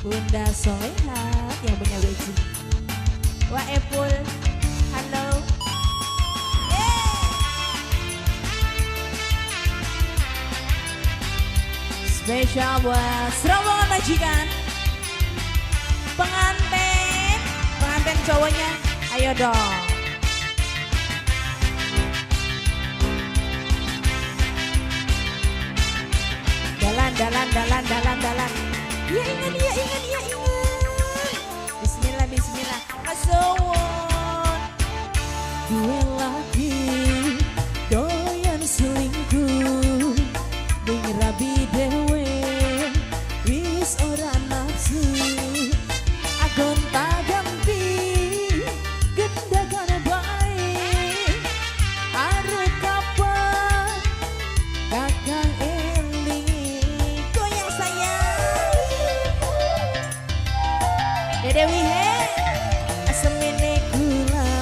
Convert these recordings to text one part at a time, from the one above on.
Bunda Soleha yang punya baju. Wah Epul, halo. Spesial buat rombongan majikan, pengantin, pengantin cowoknya, ayo dong. Dalan, dalan, dalan, dalan, dalan. Ya ingat, ya ingat, ya ingat. Bismillah, bismillah. Kasuwun. Gue lagi doyan selingkuh, ning rabi dewe wis ora nafsu. Agon tak ganti gendakan bae, arep kapan kakang eling. Goyang sayang. Dede Wihe. Semene kula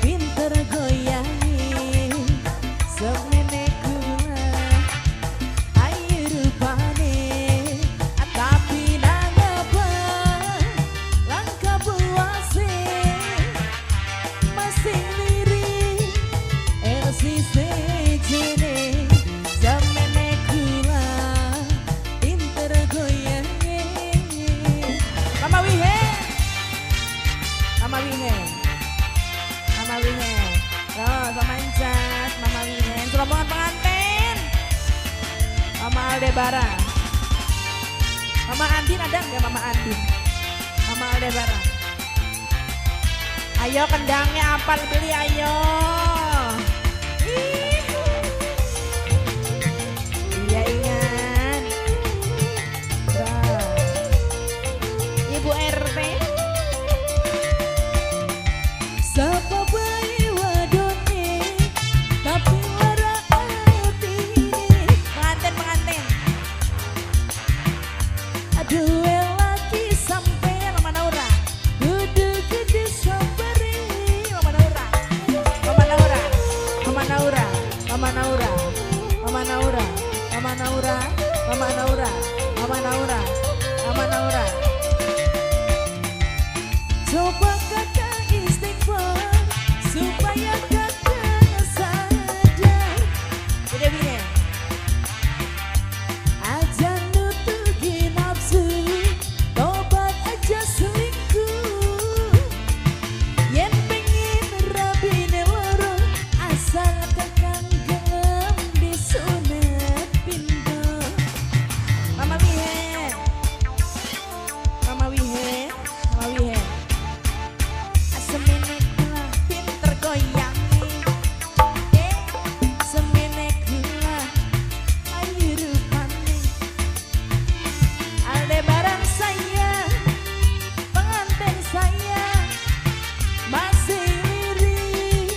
pinter goyangi, semene kula ayu rupane, tapi nangapa langkah buase masih lirik LC sejene. Semene kula pinter goyangi. Mama Wihe. Mama Wihe. Mama Wihe. Loh, sama Incas, Mama Wihe. Rombongan pengantin. Mama Aldebaran. Mama Andin ada nggak Mama Andin? Mama Aldebaran. Ayo kendangnya apal beli ayo. Ih. Iya ingat. Ibu RT. Sapa bae wadone tapi lara atine. Pengantin, pengantin. Aduh laki Sampai Mama Naura. kudu gede sabare. Mama Naura. Mama Naura. Mama Naura. Mama Naura. Mama Naura. Mama Naura. Mama Naura. Mama Naura. Mama Naura. Coba kakak istighfar supaya kakak sadar. Dede Wihe. Aja nutugi nafsu, tobat aja selingkuh. Yen pengen rabine loro, asal kakang gelem disunat pindo. Mama Wihe. Mama Wihe. Mama Wihe. Semene kula Pinter goyang. Semene kula ayu rupane. Aldebaran saya, Pengantin saya masih lirik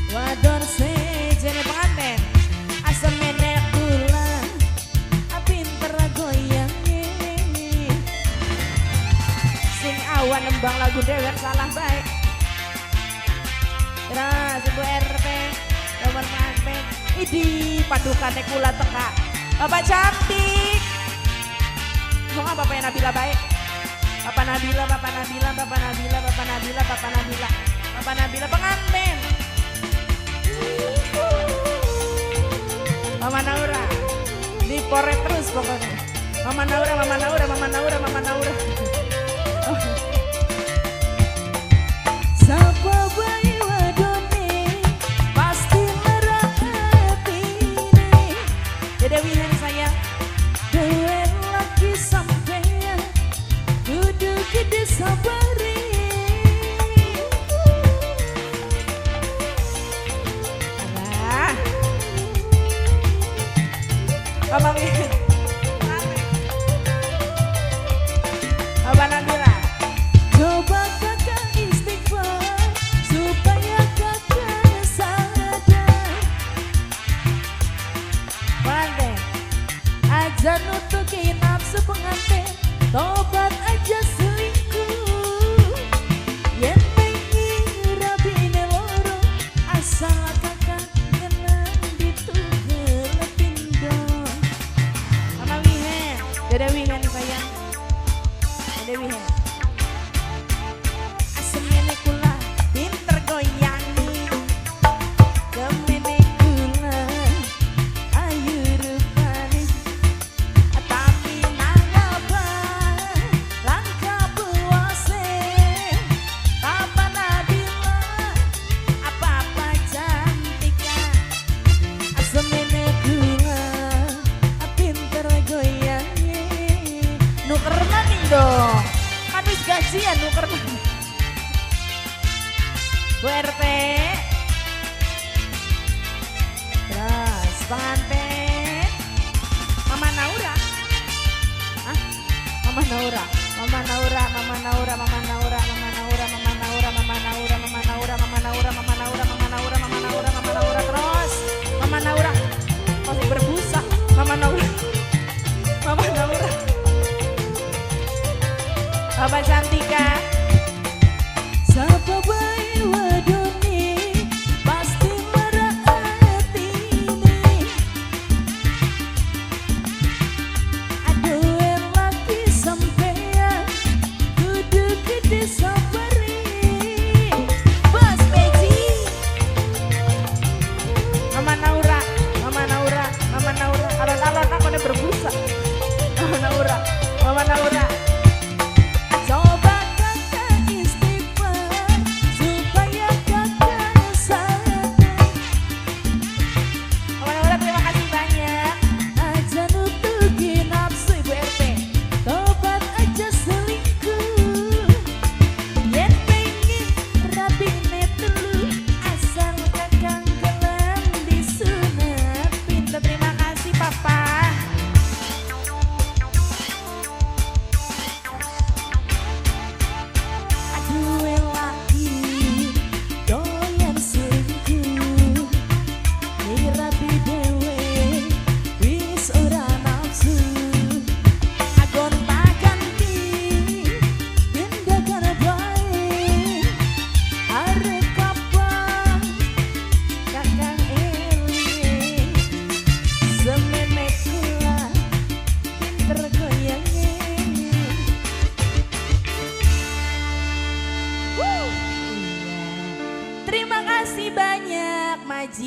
wadon sejene pengantin. Asemene kula pinter goyange. Sing awan nembang lagu dewek salah baik. Terus Ibu RT, nomor pengantin. Idi padukane kula teka. Bapak cantik. Mau nggak bapaknya Nabila baik? Bapak Nabila, Bapak Nabila, Bapak Nabila, Bapak Nabila, Bapak Nabila, Bapak Nabila pengantin. Mama Naura, diporet terus pokoknya. Mama Naura, Mama Naura, Mama Naura, Mama Naura. Sapa bae wadone pasti lara atine. Dede Wihen saya. Dewe laki sampean kudu gede sabare. Alah. Mama Wihen. Bapak Nabila. Coba kakak istighfar supaya kakak sadar. Pengantin. Aja nutuki nafsu pengantin, tobat aja selingkuh. Yen pengen rabine loro, asal kakak gelem ditugel pindo. Mama Wihen. Dede Wihen sayang. Dewi he. Semene kula pinter goyangi, semene kula ayu rupane, tapi nangapa langkah puase. Papa Nabila apa-apa cantik, semene kula pinter goyangi. Nuker maning dong, kan wis gajian nuker maning. Bu RT. Terus pengantin Mama Naura. Hah? Mama Naura, Mama Naura, Mama Naura, Mama Naura, Mama Naura, Mama Naura, Mama Naura, Mama Naura, Mama Naura, Mama Naura, Mama Naura, Mama Naura, Mama Naura, terus Mama Naura masih berbusa. Mama Naura, Mama Naura, Bapak Cantika.